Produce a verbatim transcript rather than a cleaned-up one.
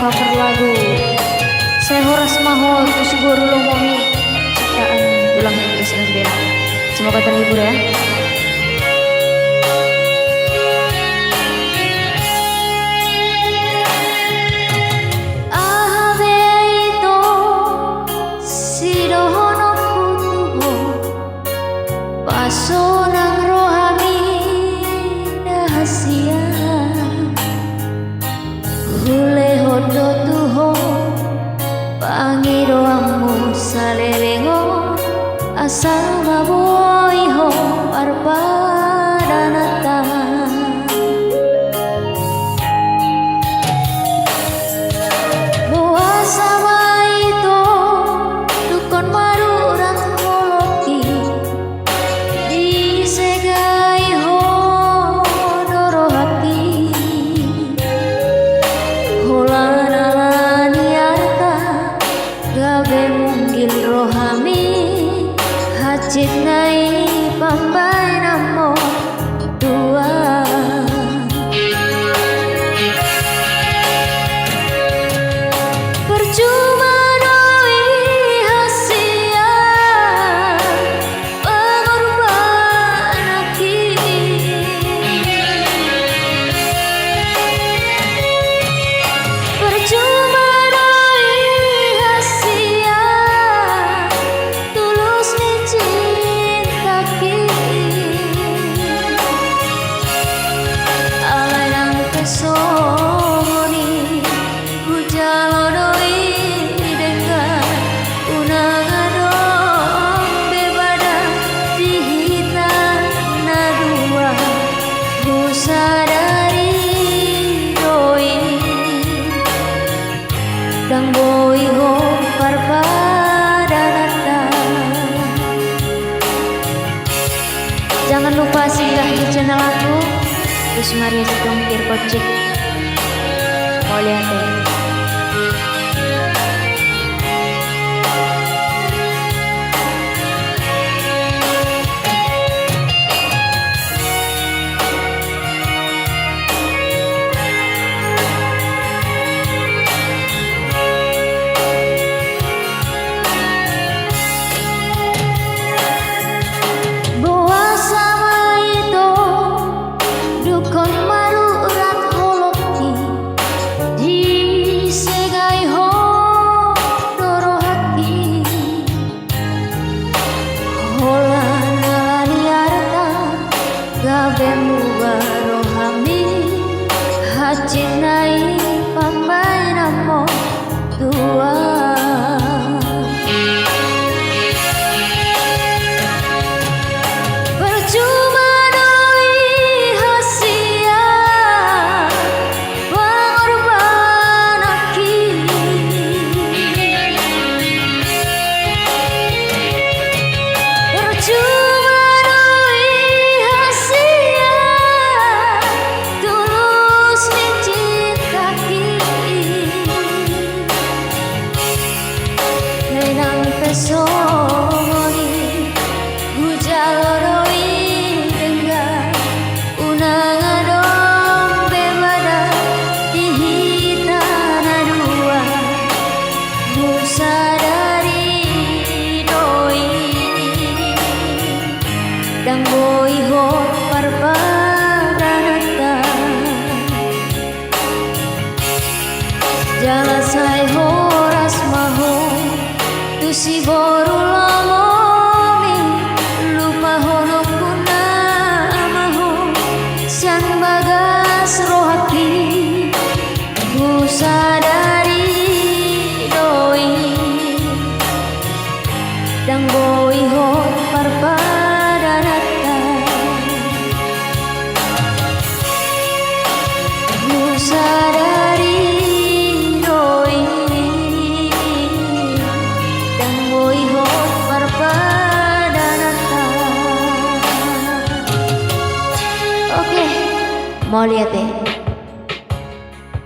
Cover lagu Sai Horas Ma Ho tu si boru lomomi, ciptaan tulang Inggris Gambela. Semoga terhibur ya. Aha be ito sidohononku tu ho, pasonang rohami na hasian. Hulehon do tu ho pangidoanmu saleleng on, asa ma boi ho parpadananta. Boasa ma ito dungkon marurat holongki, disegai ho do rohangki. Holan ala ni arta gabe munggil rohami, hansit nai pambahenanmu tuan. Percuma do i hasian pangorbananki. Percuma do i hasian tulus ni cintaki. Alai nang pe songon i, hujalo do i denggan, unang adong be badan di hita na dua. Husadari do i, ndang boi ho parpadananta. Jangan lupa singgah di channel aku, Gus Maria Situmorang Kocik. Mauliate. Boasa ma ito dungkon marurat holongki, disegai ho do rohangki. Holan ala ni arta gabe muba rohami, hansit nai pambahenanmu tuan. Percuma do i hasian pangorbananki. Percuma do i hasian tulus ni cintaki. Alai nang pe songon i, hujalo do i denggan, unang adong be badan di hita na dua. Husadari do i, ndang boi ho parpadananta. Jala sai horas ma ho tu si boru